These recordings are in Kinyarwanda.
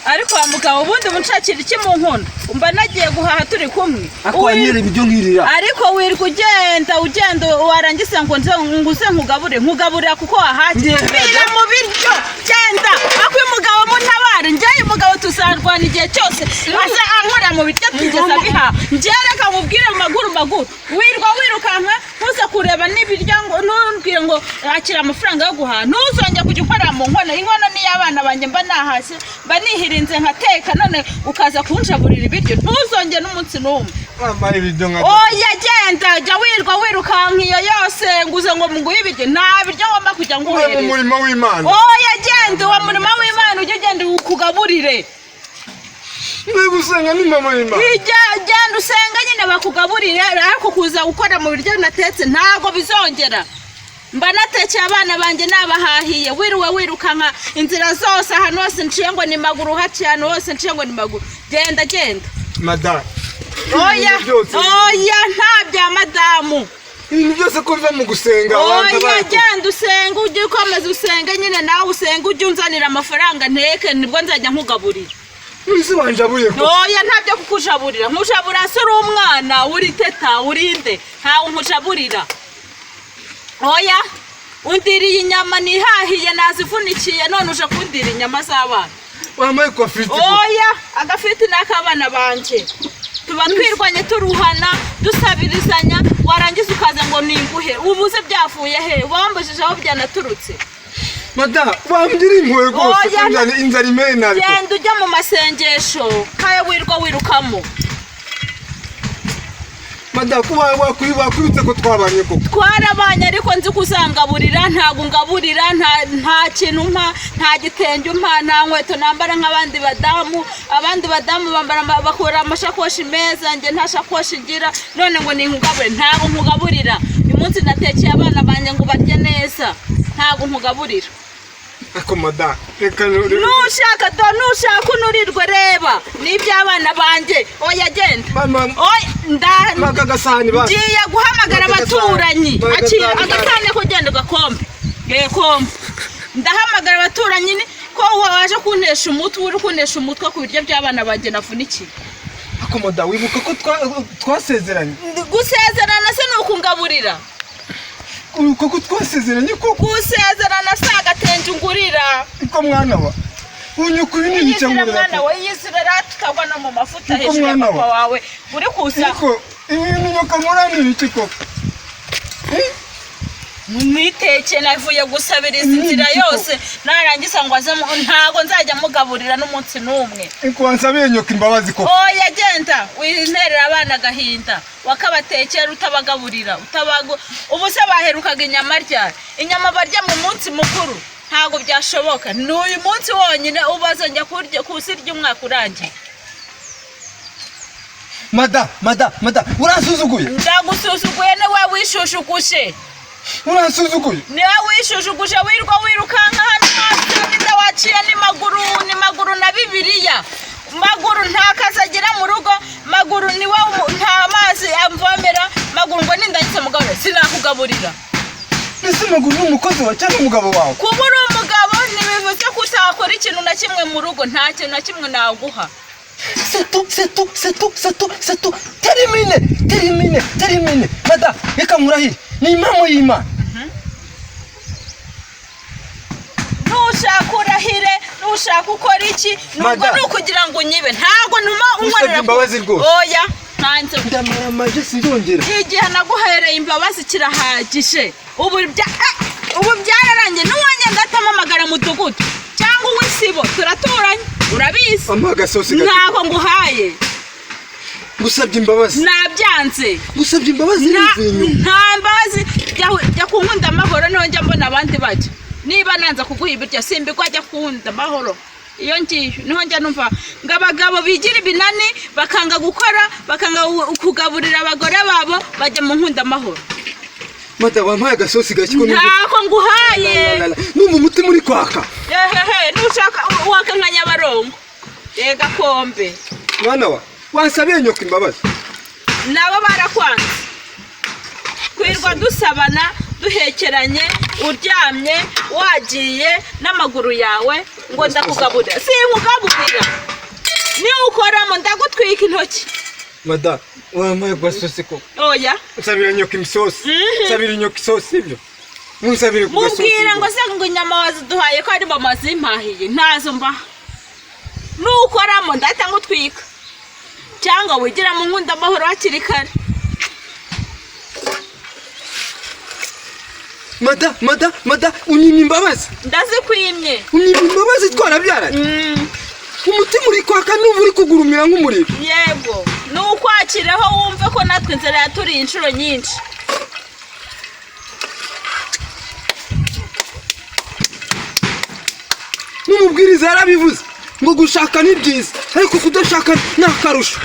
Ariko wa mugabo, ubundi munshakira iki mu nkono? Mba nagiye guhaha turi kumwe. Ako wanyera ibiryo nkirira. Ariko wirwa ugenda ugenda, warangiza ngo nze nguze nkugabure, nkugaburira kuko wahashye. Ngiye. Bira mu biryo, genda. Ariko uyu mugabo muntabare, njyewe uyu mugabo tuzarwana igihe cyose aza ankora mu biryo atigeze abihaha. Njyewe reka nkubwire mu maguru maguru, wirwa wirukanka ntuze kureba n'ibiryo, ngo ntumbwire ngo akira amafaranga yo guhaha. Ntuzongere kujya ukorera mu nkono. Inkono ni iy'abana banjye, mba nahashye, mba nihirinze nkateka, none ukaza kunjaburira ibiryo. Ntuzongere n'umunsi n'umwe. Wambaye ibiryo nka Oya, genda. Jya wirwa wirukanka iyo yose nguze ngo nguhe ibiryo, nta biryo ngomba kujya Ube mu nguhereza. murimo w'Imana. Oya, genda. Uwo murimo w'Imana ujye ugenda ukugaburire. Ndi gusenga, ni mama y'Imana. Genda usenga nyine bakugaburire, ariko kuza gukora mu biryo natetse ntabwo bizongera. Mba natekeye abana banjye, nabahahiye. Wiriwe wirukanka inzira zose, ahantu hose nciye ngo ni maguru, haciye ahantu hose nciye ngo ni maguru. Genda, genda. Madamu. Oya. Ibintu byose. Oya, nta bya madamu. Ibintu byose ko biva mu gusenga Oya. Wanza. Genda usenge, ujye ukomeza usenge nyine nawe usenge, ujye unzanira amafaranga nteke, nibwo nzajya nkugaburira. Ese wanjaburiye ko? Oya, ntabyo kukujaburira. Nkujaburira se uri umwana, uri teta, urinde? Ntawe nkujaburira, oya. Undiriye inyama nihahiye, nazivunikiye, none uje kundira inyama z'abana. Wambaye kwa fiti ko? Oya, agafiti ni ak'abana banjye. Tuba twirwanye, turuhana, dusabirizanya, warangiza ukaza ngo ninguhe. Ubuze byavuye he? Wambujije aho byanaturutse. Madamu, wambwira impuhwe rwose. Oya. Ko inzara imeye nabi ko. Genda ujya mu masengesho kayo wirwa wirukamo. Madamu, ko wakwibutse ko twabanye koko? Twarabanye, ariko nzi ko uzangaburira. Ntabwo ungaburira, nta kintu umpa, nta gitenge umpa, nta nkweto nambara nk'abandi badamu. Abandi badamu bambara bakura amashakoshi meza, njye nta shakoshi ngira. None ngo ninkugaburire? Ntabwo nkugaburira. Uyu munsi natekeye abana banjye ngo barye neza, ntabwo nkugaburira. Ariko madamu, reka. Nushaka do, nushaka unurirwe. Reba, ni iby'abana banjye. Oya, genda. Mama. Oya, nda Maka agasahani basi. Ngiye guhamagara abaturanyi. Maka Akira agasahani. Agasahani ko genda ugakombe kombe. Ndahamagara abaturanyi ko waje kuntesha umutwe, uri kuntesha umutwe ku biryo by'abana banjye navunikiye. Ariko madamu, wibuka ko twasezeranye? Gusezerana se ni ukungaburira? Wibuka ko twasezeranye koko? Gusezerana si agatenge ungurira. Ko mwana wa unyuka, ibi ni ibice Iyizire ngurira. mwana we, iyizire rero tutagwa no mu mafuta Niko hejuru ya mwana papa wa. wawe uri kuza. Niko ibi bintu nyoka nkora ni ibiki koko? Eh? Niteke, navuye gusabiriza Ni inzira ibiki koko? yose, narangiza ngo aze ntago nzajya mugaburira n'umunsi n'umwe. Niko wansabiye nyoka imbabazi koko? Oya, genda, winterera abana agahinda wakabatekera utabagaburira, utabagu. Ubu se baherukaga inyama ryari? Inyama barya mu munsi mukuru, ntabwo byashoboka. Ni uyu munsi wonyine ubazajya kurya kuzirya umwaka urangiye. Mada, mada, mada, uransuzuguye. Ndagusuzuguye? Niwe wishushuguje. Uransuzuguye. Niwe wishujuguje, wirwa wirukanka hano hose, inda waciye ni maguru, ni maguru na Bibiliya. Maguru nta kazi agira mu rugo, maguru niwe nta mazi amvomera. Maguru ngo nindagize mugaburira, sinakugaburira. Ese Maguru ni umukozi wawe cyangwa umugabo wawe? Kuba uri umugabo ntibivuze ko utakora ikintu na kimwe mu rugo. Nta kintu na kimwe naguha. C'est tout, c'est tout, c'est tout, c'est tout, c'est tout. Terminé, terminé, terminé. Mada, reka nkurahire. Ni impamo y'Imana. Nushaka urahire, nushaka ukora iki, nubwo Madam. ni ukugira ngo unyibe, ntabwo ntuma Usabye unkorera imbabazi rwose. Oya, ntanze. Ndamaramaje, sinzongera. Igihe naguhereye imbabazi kirahagije. Ubu ubu byararangiye. N'uwanjye ndatamamagara mudugudu cyangwa uw'isibo, turaturanye, urabizi. Ampa agasosi gato. Ntabwo nguhaye. Gusabye imbabazi. Nabyanze. Gusabye imbabazi nivuye inyuma. Nta mbabazi. Jya ku Nkunda Amahoro, niho njya mbona abandi bajya. Niba nanze kuguha ibiryo, simbigwa. Jya kunkunda amahoro, iyo ngiyo niho njya numva ngo abagabo bigira ibinani, bakanga gukora, bakanga kugaburira abagore babo, bajya mu Nkunda Amahoro. Mada, wampaye agasosi gake ko numva Ntako nguhaye. La, la, la. Numva umutima uri kwaka. Ehehe, nushaka waka nka Nyabarongo, rega kombe. Mwana wa, wansabiye nyoko imbabazi. Nabo barakwanze. Twirwa dusabana, duhekeranye, uryamye wagiye n'amaguru yawe. Ngo ndakugaburira, sinkugaburira. Niwukoramo ndagutwika intoki. Mada, wampaye gasosi ko? Oya. Nsabira nyoko imisosi. Nsabira nyoko isosi, sibyo? Munsabire ku gasosi. Mubwire ngo se ngo inyama waziduhaye ko ari mama zimpahiye? Ntazo mbaha. Nukoramo ndahita ngutwika, cyangwa wigira mu nkunda amahoro hakiri kare. Mada, mada, mada, unyima imbabazi. Ndazikwimye. Unyima imbabazi twarabyaranye. Umutima uri kwaka n'ubu uri kugurumira nk'umuriro. Yego, nukwakireho wumve ko natwe inzara yaturiye inshuro nyinshi. N'umubwiriza yarabivuze ngo gushaka ni byiza, ariko kudashaka ni akarusho.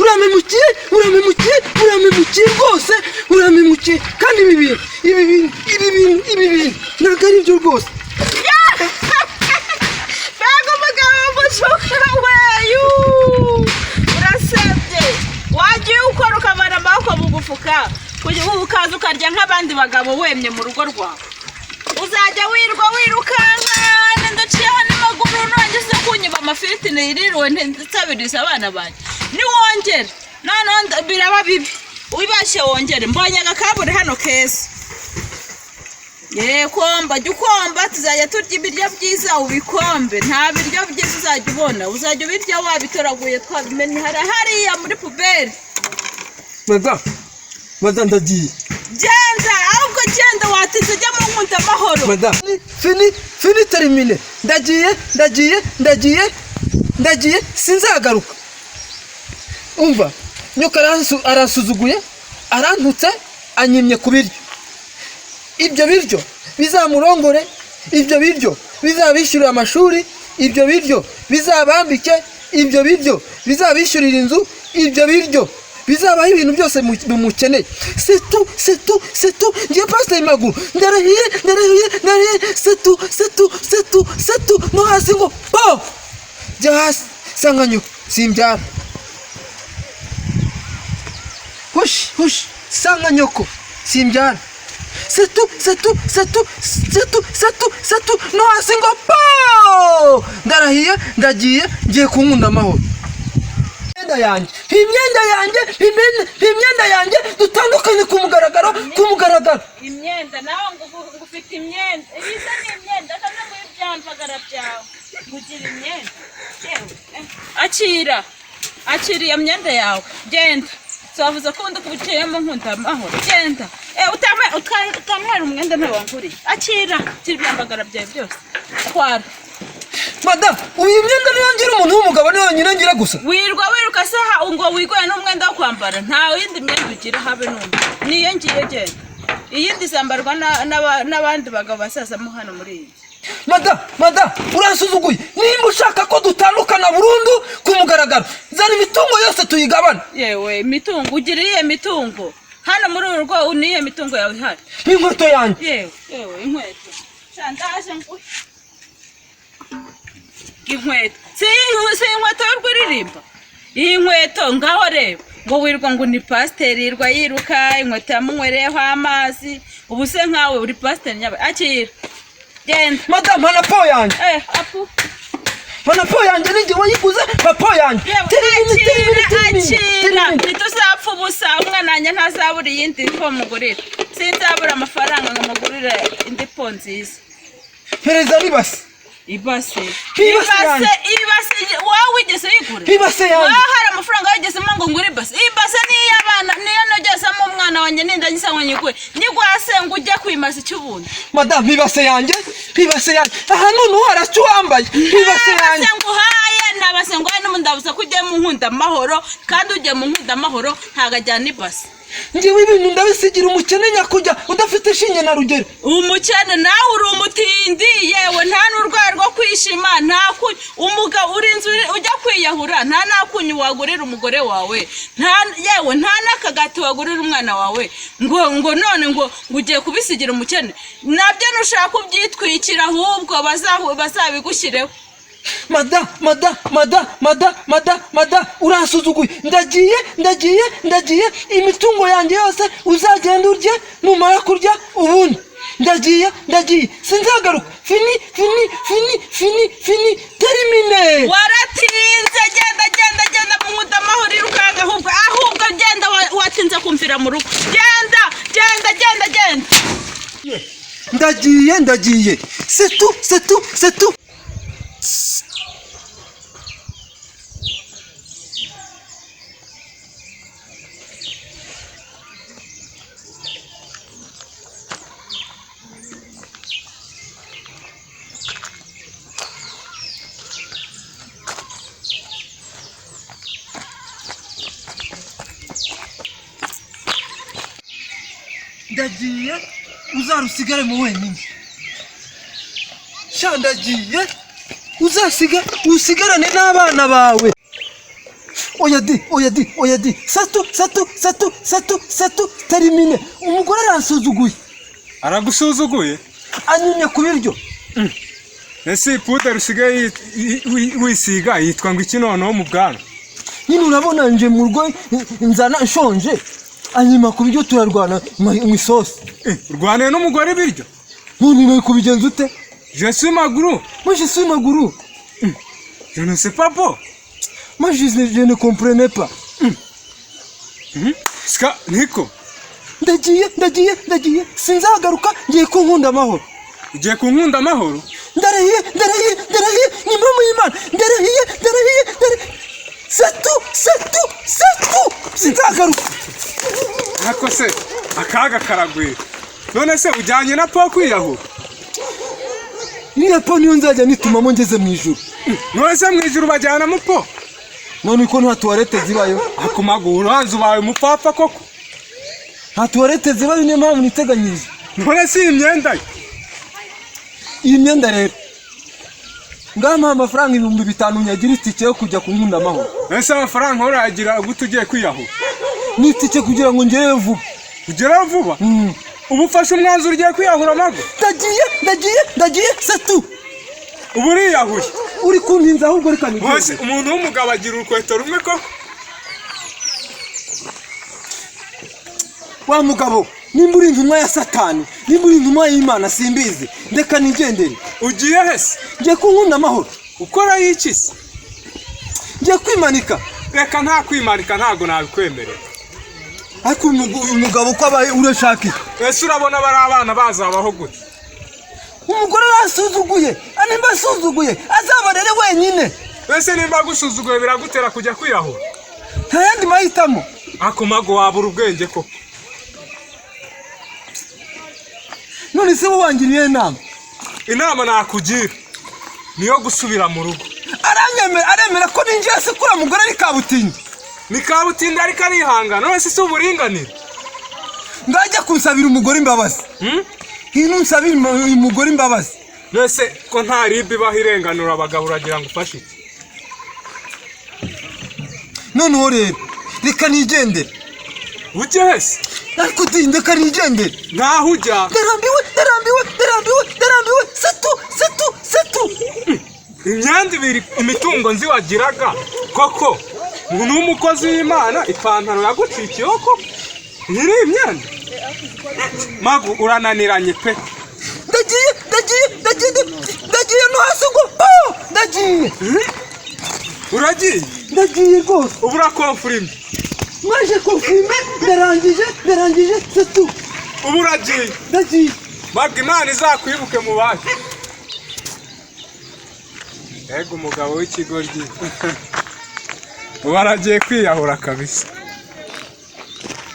Uramemukiye, uramemukiye, uramemukiye rwose, uramemukiye. Kandi ibi bintu, ibi bintu, ibi bintu, ibi bintu ntabwo ari byo rwose. Mbega umugabo w'umucuka weyu! Urasebye. Wagiye ukora ukamara amaboko mu mufuka, kugira ubu ukaza ukarya nk'abandi bagabo wemye mu rugo rwawe. Uzajya wirwa wirukanka ndaciyeho n'amaguru, nurangiza kunyiba amafiriti niririwe nsabiriza abana banjye. Niwongera noneho biraba bibi. Wibashye wongere. Mbonye agakabure hano keza. Ye komba, jya ukomba, tuzajya turya ibiryo byiza ubikombe. Nta biryo byiza uzajya ubona, uzajya ubirya wabitoraguye, twabimennye hariya muri puberi. Mada, mada, ndagiye. Genda ahubwo, genda, watinze. Ujya mu nkunda amahoro. Mada, fini, fini, terminé. Ndagiye, ndagiye, ndagiye, ndagiye, sinzagaruka. Umva, nyoko aransuzuguye, arantutse, anyimye ku biryo. Ibyo biryo bizamurongore, ibyo biryo bizabishyurira amashuri, ibyo biryo bizabambike, ibyo biryo bizabishyurira inzu, ibyo biryo bizabaho ibintu byose mukeneye. Setu, setu, setu. Ngiye, pasiteri Maguru, ndarahiye, ndarahiye, ndarahiye. Setu, setu, setu, setu. No hasi ngo po, jya hasi sanga nyoko simbyara. Hushi, hushi, sanga nyoko simbyara. Setu, setu, setu, setu, setu, setu. No hasi ngo po. Ndarahiye, ndagiye, ngiye kunkunda amahoro. Imyenda yanjye, imyenda yanjye, imyenda yanjye, dutandukanye ku mugaragaro, ku mugaragaro. Imyenda nawe ngo ufite imyenda? Iyi se ni imyenda? Akaza ngo ibyamvagara byawe ngo ugira imyenda. Yewe, akira, akira iyo myenda yawe, genda. Twavuze ko undi kubuciyemo nkunda amahoro. Genda. Utamwera umwenda ntawe wanguriye. Akira, akira ibyambagara byawe byose, twara. Madamu, ubu iyi myenda niyo ngira? Umuntu w'umugabo niyo yonyine ngira gusa? Wirwa wiruka se ha ngo wigoye n'umwenda wo kwambara? Nta yindi myenda ugira habe n'umwe, niyo ngiyo. Genda, iyindi izambarwa n'abandi bagabo basazamo hano muri iyi nzu. Madamu, madamu, uransuzuguye. Nimba ushaka ko dutandukana burundu ku mugaragaro, zana imitungo yose tuyigabane. Yewe, imitungo? Ugira iyihe mitungo hano muri uru rugo? Niyihe mitungo yawe ihari? N'inkweto yanjye. Yewe yewe, inkweto! Sha, ndaje nguhe inkweto. Si inkweto y'urwiririmba iyi nkweto? Ngaho reba, ngo wirwa ngo ni pasiteri, yirwa yiruka, inkweto yamunywereyeho amazi. Ubu se nkawe uri pasiteri nyaba? Akira, genda. Madamu, hana po yanjye. Apu. Hana po yanjye, n'igihe wayiguze papo yanjye. Yewe, Termine, termine, akira, termine, akira. termine. Ntituzapfa ubusa. Umwana wanjye ntazabura iyindi po mugurira. Sinzabura amafaranga ngo mugurire indi po nziza. Perezida, n'ibase. Ibase? Ibase Ibase? yanjye. Ibase wowe wigeze uyigura? Ibase yanjye. Wowe hari amafaranga wigezemo ngo ngure ibase? Ibase ni iy'abana, niyo nogezamo umwana wanjye. Nindangiza ngo nyigure, nyigwase ngo ujye kwimaza icy'ubuntu? Madamu, ibase yanjye, ibase yanjye. Aha noneho haracyo wambaye. Ibase yanjye. Ntabase nguhaye, ntabase nguhaye. N'ubundi ndabuza ko ugiye mu nkunda amahoro, kandi ugiye mu nkunda amahoro ntabwo ajyana ibase. Ngewe ibintu ndabisigira umukene nyakujya udafite shinge na rugero. Umukene? Nawe uri umutindi. Yewe, nta n'urwara rwo kwishima, nta ku umugabo uri inzu ujya kwiyahura, nta n'akunyu wagurira umugore wawe, nta, yewe, nta n'akagati wagurira umwana wawe, ngo none ngo ugiye kubisigira umukene? Nabyo nushaka ubyitwikira ahubwo bazabigushyireho. Mada, mada, mada, mada, mada, mada, uransuzuguye. Ndagiye, ndagiye, ndagiye. Imitungo yanjye yose uzagenda urye, numara kurya ubundi. Ndagiye, ndagiye, sinzagaruka. Fini, fini, fini, fini, fini, terminé. Waratinze, genda, genda, genda mu nkuta amahoro, irukanka ahubwo, ahubwo genda, watinze kumvira mu rugo. Genda, genda, genda, genda. Ndagiye, ndagiye, c'est tout, c'est tout, c'est tout. Ndagiye, uzarusigare mu wenyine. Sha, ndagiye, uzasiga usigarane n'abana bawe. Oya di, oya di, oya di, satu, satu, satu, satu, satu, terminé. Umugore aransuzuguye. Aragusuzuguye? Anyumye ku biryo. Ese iyi puderi usigaye wisiga yitwa ngo iki noneho mu bwanwa? Nyine urabona nje mu rugo nzana nshonje, anyima ku biryo, turarwana mu isosi. Eh, urwaniye n'umugore ibiryo? None nawe kubigenza ute? Je suis maguru. Moi, je suis maguru. Je ne sais pas bon. Moi, je ne comprenais pas. Sika niko. Ndagiye, ndagiye, ndagiye, sinzagaruka. Ngiye ku nkunda amahoro. Ugiye ku nkunda amahoro? Ndarahiye, ndarahiye, ndarahiye, ni impamo y'Imana, ndarahiye, ndarahiye, ndarahiye, c'est tout, c'est tout, c'est tout, sinzagaruka. Ariko se akaga karagwira. None se ujyanye na po kwiyahura? Iriya po niyo nzajya nitumamo ngeze mu ijuru. None se mu ijuru bajyanamo po? None ko nta toilette zibayo? Akumagu, uranze ubaye umupfapfa koko. Nta toilette zibayo, niyo mpamvu niteganyirije. None se iyi myenda ye? Iyi myenda rero, ngaha amafaranga 5000 nyagira itike yo kujya ku nkunda amahoro. Ese amafaranga urayagira gute ugiye kwiyahura? Ni itike kugira ngo ngereyo vuba. Ugerayo vuba? Ubu ufashe umwanzuro, ugiye kwiyahura, Mago? Ndagiye, ndagiye, ndagiye, c'est tout. Ubu uriyahuye? Uri kuntinza ahubwo, reka Bose nigende. umuntu w'umugabo agira urukweto rumwe koko? Wa mugabo, nimba uri intumwa ya Satani, nimba uri intumwa y'Imana, simbizi, ndeka nigendere. Ugiye hese? Ngiye ku nkunda amahoro. Ukora iki se? Ngiye kwimanika. Reka, nta kwimanika, ntabwo nabikwemerera. Ariko uyu mugabo uko abaye, urashaka iki? Ese urabona bari abana bazabaho gute? Umugore arasuzuguye, nimba asuzuguye azabarere wenyine. Ese nimba agusuzuguye biragutera kujya kwiyahura? Nta yandi mahitamo. Ako Mago, wabura ubwenge koko. None se wowe wangiriye inama? Inama nakugira niyo gusubira mu rugo. Aranyemera, aremera ko ninjiye se kuriya mugore ari kabutindi? Ni kabutindi, ariko arihangana. None se si uburinganire? Ngajya kunsabira umugore imbabazi. Hmm? Hino unsabira uyu mugore imbabazi. None se ko nta ribi ibaho irenganura abagabo, uragira ngo ufashe iki? Noneho rero reka nigendere. Ujye hese? Ariko di, reka nigendere. Ntaho ujya. Ndarambiwe, ndarambiwe, ndarambiwe, ndarambiwe, c'est tout, c'est tout, c'est tout. Imyenda ibiri, imitungo nzi wagiraga koko, umuntu w'umukozi w'Imana, ipantaro yagucikiyeho koko, nyiri imyenda. Magu, urananiranye pe. Ndagiye, ndagiye, ndagiye, ndagiye no hasi ngo oh, ndagiye. Uragiye? Ndagiye rwose. Ubu urakonfirime? Mwaje confirme, ndarangije, ndarangije, c'est tout. Ubu uragiye? Ndagiye. Magu, Imana izakwibuke mu bayo. Mbega umugabo w'ikigoryi! Ubu aragiye kwiyahura kabisa.